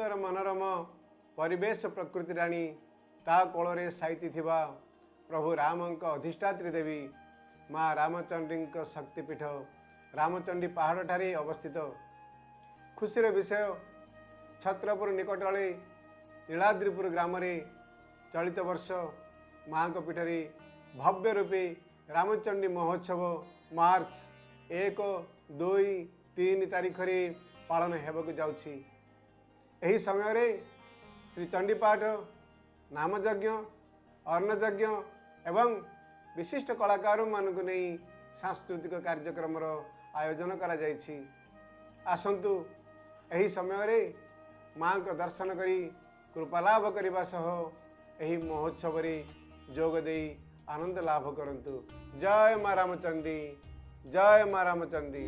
ସୁନ୍ଦର ମନୋରମ ପରିବେଶ, ପ୍ରକୃତି ରାଣୀ, ତା କୋଳରେ ସାଇତି ଥିବା ପ୍ରଭୁ ରାମଙ୍କ ଅଧିଷ୍ଠାତ୍ରୀ ଦେବୀ ମା ରାମଚଣ୍ଡୀଙ୍କ ଶକ୍ତିପୀଠ ରାମଚଣ୍ଡୀ ପାହାଡ଼ଠାରେ ଅବସ୍ଥିତ। ଖୁସିର ବିଷୟ, ଛତ୍ରପୁର ନିକଟରେ ନୀଳାଦ୍ରିପୁର ଗ୍ରାମରେ ଚଳିତ ବର୍ଷ ମାଙ୍କ ପୀଠରେ ଭବ୍ୟ ରୂପେ ରାମଚଣ୍ଡୀ ମହୋତ୍ସବ ମାର୍ଚ୍ଚ 1, 2, 3 ତାରିଖରେ ପାଳନ ହେବାକୁ ଯାଉଛି। ଏହି ସମୟରେ ଶ୍ରୀ ଚଣ୍ଡୀପାଠ, ନାମଯଜ୍ଞ, ଅନ୍ନଯଜ୍ଞ ଏବଂ ବିଶିଷ୍ଟ କଳାକାରମାନଙ୍କୁ ନେଇ ସାଂସ୍କୃତିକ କାର୍ଯ୍ୟକ୍ରମର ଆୟୋଜନ କରାଯାଇଛି। ଆସନ୍ତୁ, ଏହି ସମୟରେ ମାଙ୍କ ଦର୍ଶନ କରି କୃପା ଲାଭ କରିବା ସହ ଏହି ମହୋତ୍ସବରେ ଯୋଗ ଦେଇ ଆନନ୍ଦ ଲାଭ କରନ୍ତୁ। ଜୟ ମା ରାମଚଣ୍ଡୀ, ଜୟ ମା ରାମଚଣ୍ଡୀ।